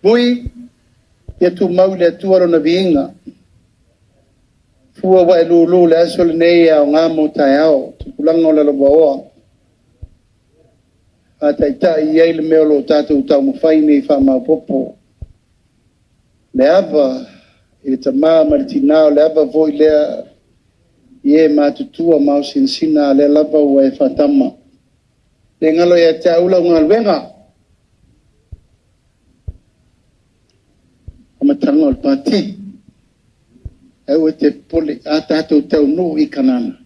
Vui, ia tumau i le Atua lona viiga, fua ua e lulu i le aso lenei e aoga mo taeao, tupulaga o lalovaoa, a taitai i ai le mea o lo o tatou taumafai nei e faamaopoopo. Le ava i le tama ma le tina, o le ava foi lea i e matutua ma aosinasina, a o lea lava ua e faatama. E le galo ia te au lau galuega, amataga o le Pati. Aua e te popole, a tatou taunuu i Kanana,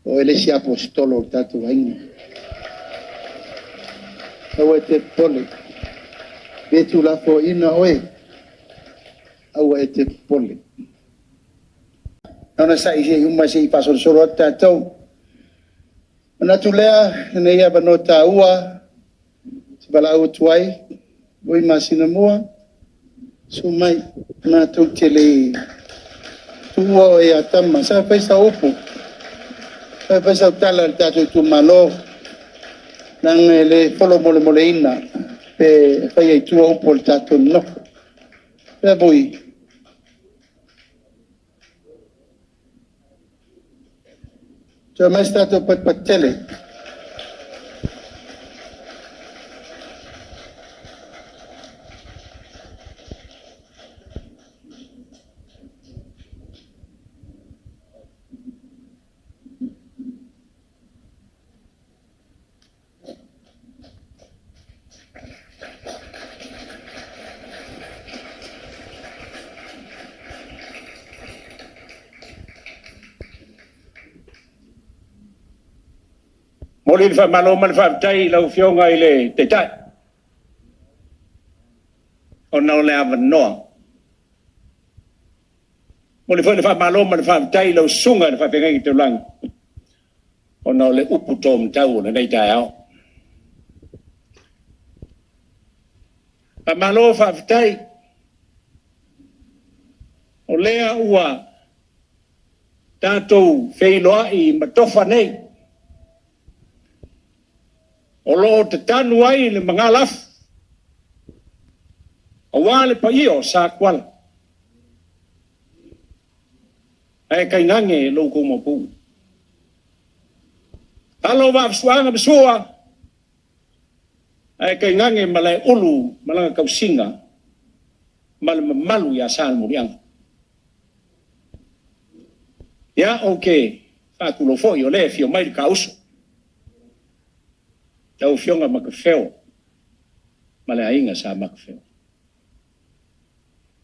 o oe le isi aposetolo o le tatou aiga. Aua e te popole, e le tuulafoaiina oe, aua e te popole. Onosai se i uma se i faasolosolo atu tatou. Ona manatu lea i lenei avanoa taua ou te valaau atu ai, Vui Masinamua, susu mai, matou te le i tuua oe ia tama. Se i fai sau upu, fai sau tala i le tatou itumalo, leaga e le folomolemoleina pe faia i tua upu a le tatou nonofo. Ia Vui. Toe aumai se tatou patupatu tele. E momoli le faamalo ma le faafetai i lau Afioga i le Taitai ona o le avanoa. E momoli foi le faamalo ma le faafetai i lau susuga i le Faafeagaiga Taulagi ona o le upu taumatau o lenei taeao. Faamalo faafetai, o lea ua tatou feiloai ma tofa nei, o lo o tatanu ai le magalafu, aua le paia o Satuala, ae tainane lo outou Maopu. Alo o Vaafusuaga ma Sua, ae tainane Malaeulu ma lana tausiga ma le mamalu ia Salemuliaga. Ia, ou te faatulou foi o lea e afio mai le taauso, lau Afioga Matafeo ma le Aiga Sa Matafeo.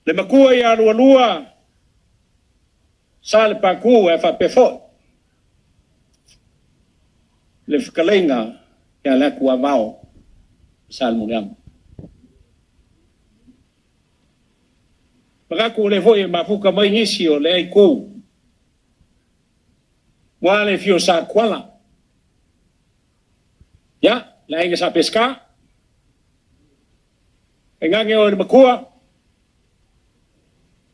Le matua ia Lualua Salepatu ae faapea foi le fetalaiga ia Leatuavao Salemuliaga. E manatu o lea foi e mafuta mai nisi o lea Itu, aua le afio o Satuala, ia, le Aiga Sa Peseta, tainane oe le Matua,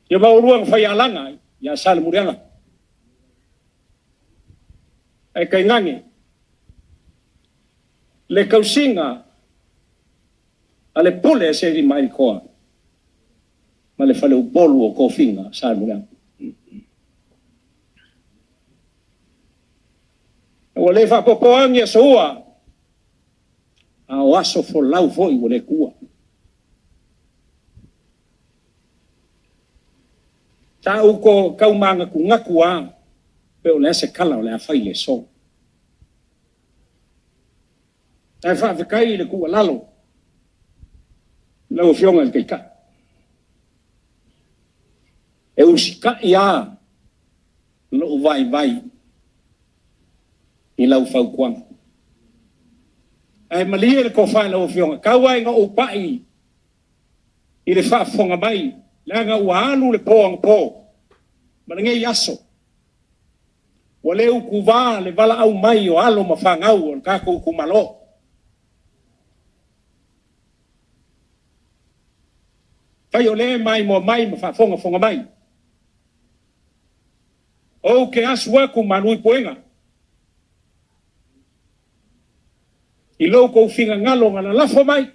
ia ma oulua na faialaga ia Salemuliaga, ae tainane le tausiga a le pule a Sevimailitoa ma le faleupolu o tofiga Salemuliaga. Ua le faapopoa ni aso ua, a o aso folau foi ua le tuua. Sa ou tau manatunatu lava pe o le a se tala o le a fai i le aso. Ae faafetai i le tuualalo lau Afioga i le Taitai, e usitai lava lou vaivai i lau fautuaga. Ae malie le tofa i lau Afioga, tau lava ina ou pai i le faafofoga mai, leaga ua alu le po anapo ma lenei aso, ua le utuva le valaau mai o alo ma fanau a lo tatou itumalo. Afai o lea e maimoa mai ma faafogafoga mai, ou te asu atu malu i puega i lo outou finagalo na lalafo mai.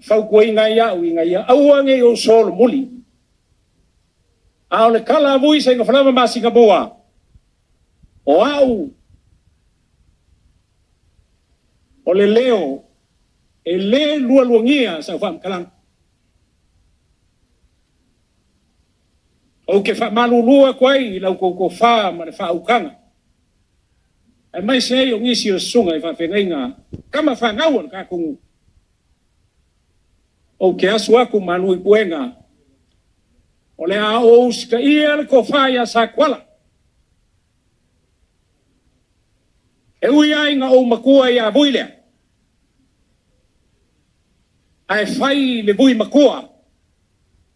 Fautuaina ai au ina ia aua ne i ou solomuli. A o le tala a Vui Sainafalava Masinamua, o au o le leo e le lualuagia sau faamatalaga. Ou te faamalulu atu ai i la outou tofa ma le faautaga, aemaise ai o nisi o susuga i faafeagaiga, tama fanau a le tatou nuu, ou te asu atu malu i puega, o le a ou usitaia le tofa ia Satuala. E ui lava ina ou matua ia Vui lea, ae fai le vui matua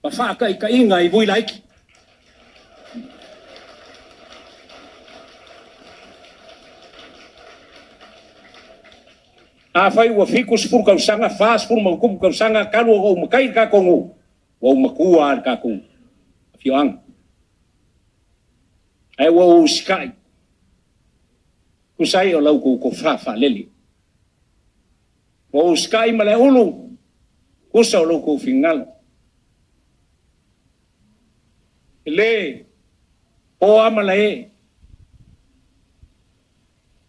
ma faataitaiga i vui laiti. Afai ua 70 tausaga, 40+ tausaga talu ona ou matai i le tatou nuu, ua ou matua lava i le tatou afioaga. Ae ua ou usitai, e tusa ai o la outou tofa faalele. Ua ou usitai malaeulu, tusa o lo outou finagalo. E le po lava malae,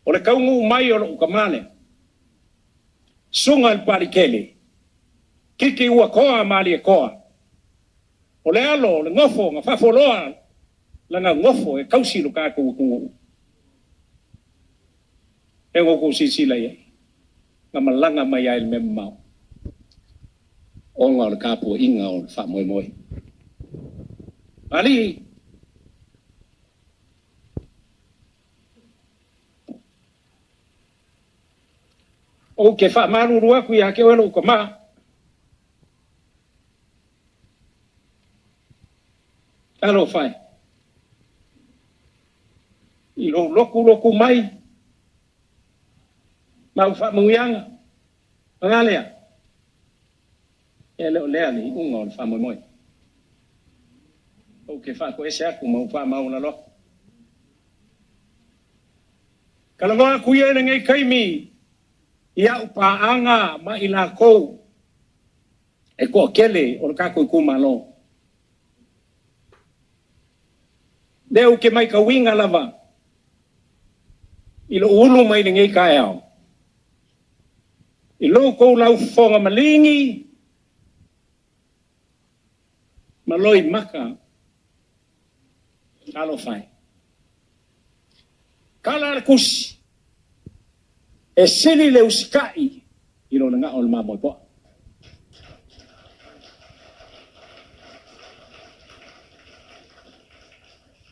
o le taunuu mai o lou tama lea, susuga i le Papaliitele, Titi Uatoa Malietoa, o le alo o le nofo na faafoloa lana nofo e tausi lo tatou atunuu. E ua outou silasila i ai, na malaga mai lava i le mea mamao ona o le tapuaiga o le faamoemoe. Alii, ou te faamalulu atu ia te oe lou tama, talofa e, i lou lotu lotu mai ma au faamanuiaga, paga lea, e le o lea le iuga o le faamoemoe. Ou te faatoese atu ma ou faamaualalo atu. Talanoa atu ia i lenei taimi i au paaga ma i latou e toatele o le tatou itumalo. Lea ou te matauina lava i lou ulu mai lenei taeao, i lo outou laufofoga maligi ma loimata, talofa e. Tala a le Tusi, e sili le usitai i lo le gao o le mamoe poa.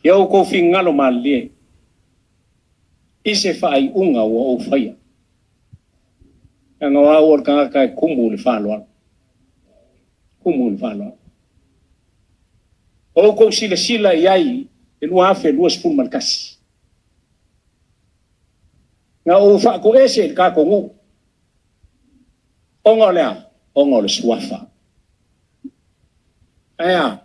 Ia outou finagalo malilie i se faaiuga ua ou faia. Leaga o au o le tagata e tumu i le faaaloalo. Tumu i le faaaloalo. O outou silasila i ai i le 2021, na ou faatoese i le tatou nuu, ona o le a? Ona o le suafa. Ae a?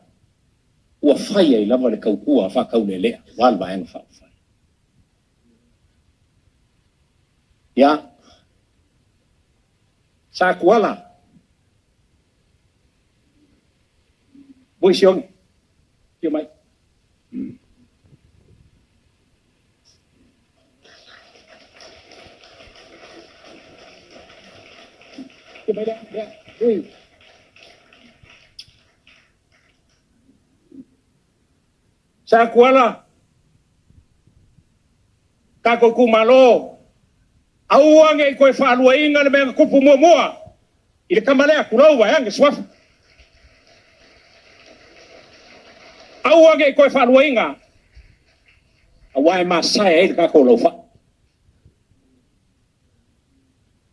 Ua fai ai lava le tautua faataulelea aua le Vaega Faaupufai. Ia, Satuala, Vui Sione, afio mai. Afio mai lea, lea, Vui. Satuala, tatou itumalo, aua ne i toe faaluaina le mea na tupu muamua i le tama lea, tulou, vaeane suafa. Aua ne i toe faaluaina, aua e masae ai le tatou laufai.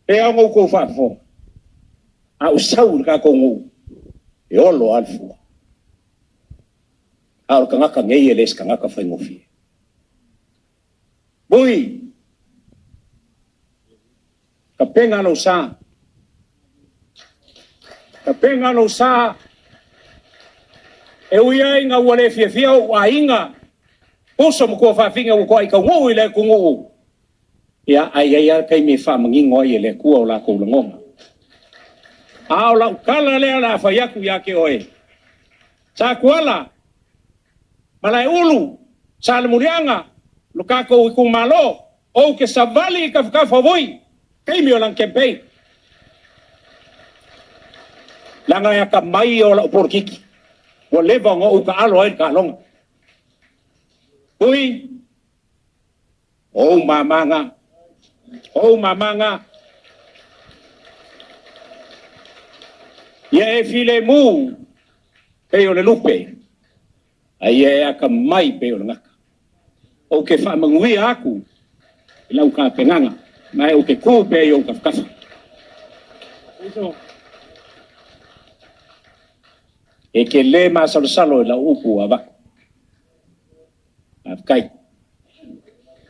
E pei ona outou faafofoga, a ou sau i le tatou nuu, e olo lava le fua. A o le tagata nei e le o se tagata faigofie. Vui, tapena lou sa, tapena lou sa. E ui lava ina ua le fiafia ou aiga, uso ma tuafafine ua toai taunuu i le atunuu, ia, ae i ai lava taimi e faamanino ai e le Atua o latou lagona. A o lau tala lea o le a fai atu ia te oe, Satuala, Malaeulu, Salemuliaga, lo tatou itumalo, ou te savali i tafatafa o Vui i taimi o lana campaign, leaga o le atamai ia o lau polokiki ua leva ona ou taalo ai le taaloga. Vui, o ou mama na, o ou mama na. Ia e filemu pei o le lupe, a ia e atamai pei o le gata. Ou te faamanuia atu i lau tapenaga, ma ou te tu pea i ou tafatafa. E te le masalosalo i lau upu ua avatu. Faafetai.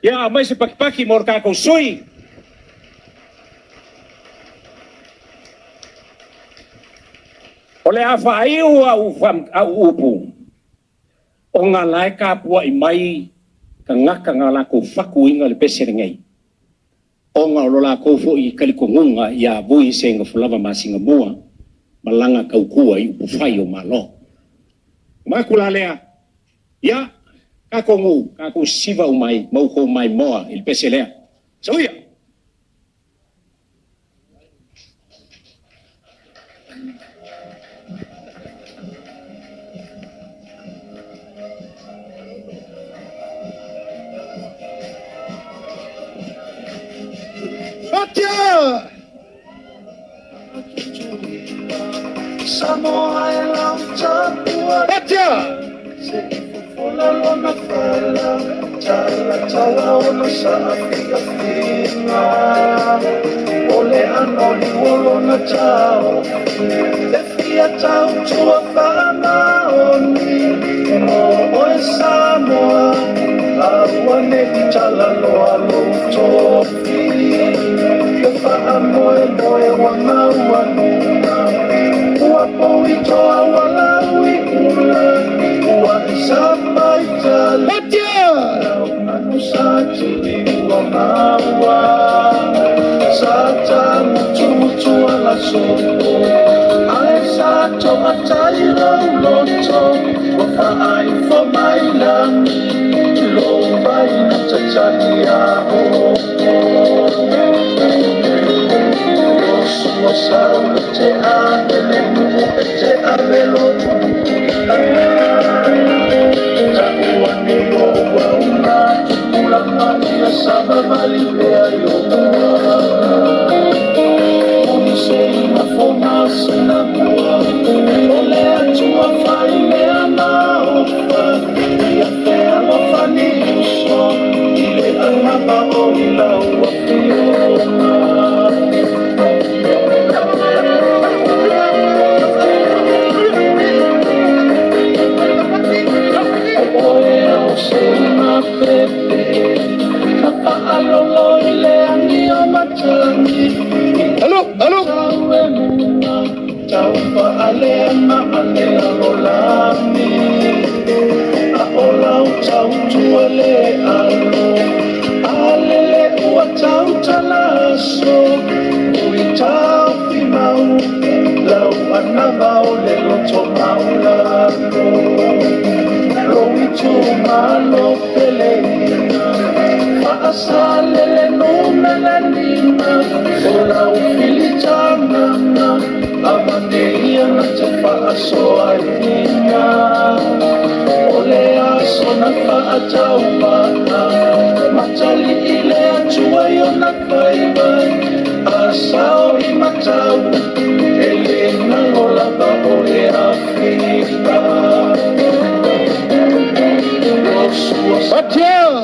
Ia aumai se patipati mo le tatou sui usufono. O le a faaiu au upu, ona o la e tapuai mai tagata na latou fatuina le pese lenei, ona o lo latou foi talitonuga ia Vui Seugafolava Masinamua ma lana tautua i upufai o Malo. Ona manatu la lea, ia, tatou nuu, tatou sisiva uma ai ma outou maimoa i le pese lea. Soia! Fatia! Fatia! Fatia! Alo, alo. Fatia!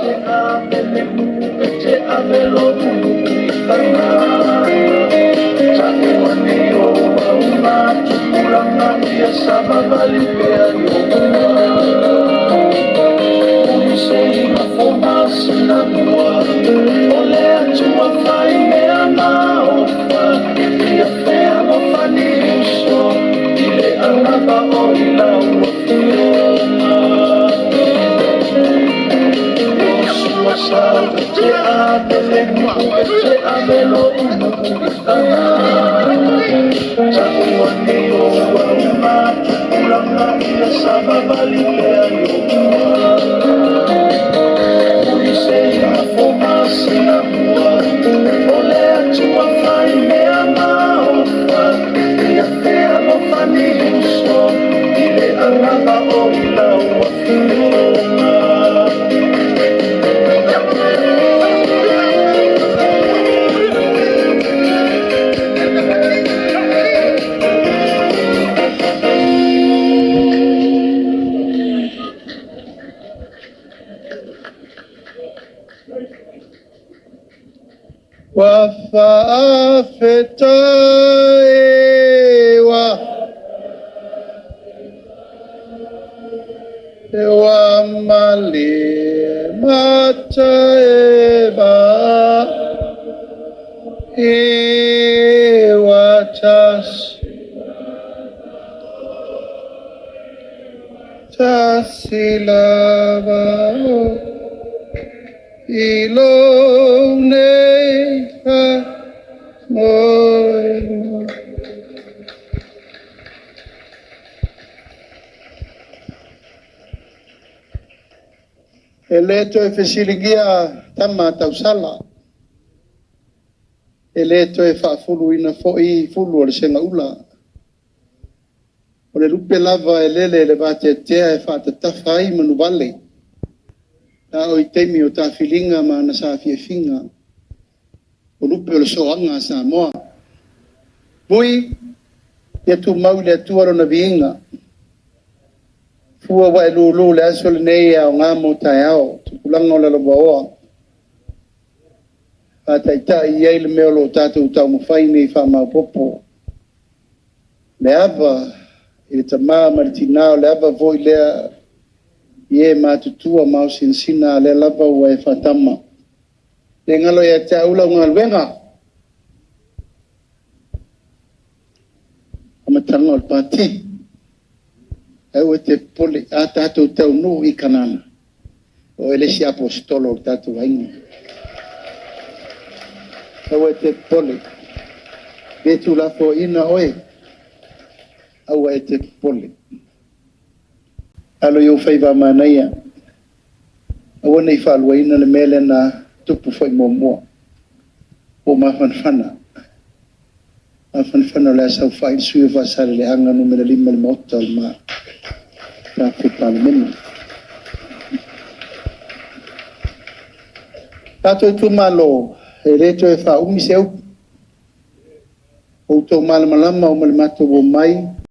Ua faafetai ua malie Mataiva 9 1 tasi lava i lou nei faamoemoe. E le toe fesiligia tama tausala, e le toe faafuluina foi fulu o le segaula. O le lupe lava e lele i le vateatea e faatatafa ai manuvale, a oo i taimi o tafiliga ma ana saafiafiga, o lupe o le soaga a Samoa. Vui, ia tumau i le Atua lona viiga, fua ua e lulu i le aso lenei e aoga mo taeao, tupulaga o lalovaoa, faataitai i ai le mea o lo o tatou taumafai nei e faamaopoopo. Le ava i le tama ma le tina, o le ava foi lea i e matutua ma aosinasina, a o lea lava ua e faatama. Ne i galo ia te au lau galuega, amataga o le Pati. Aua e te popole, a tatou taunuu i Kanana, o oe le isi aposetolo o le tatou aiga. Aua e te popole, e le tuulafoaiina oe, aua e te popole. Alo i ou faiva a manaia, aua ne i faaluaina le mea lea na tupu foi muamua. Ua ou mafanafana, mafanafana o le a saofai le sui usufono mo Faasaleleaga 5 i le Maota o le tatou Palemene. Le tatou itumalo, e le toe faaumi se upu. Ua outou malamalama uma i le matou omai.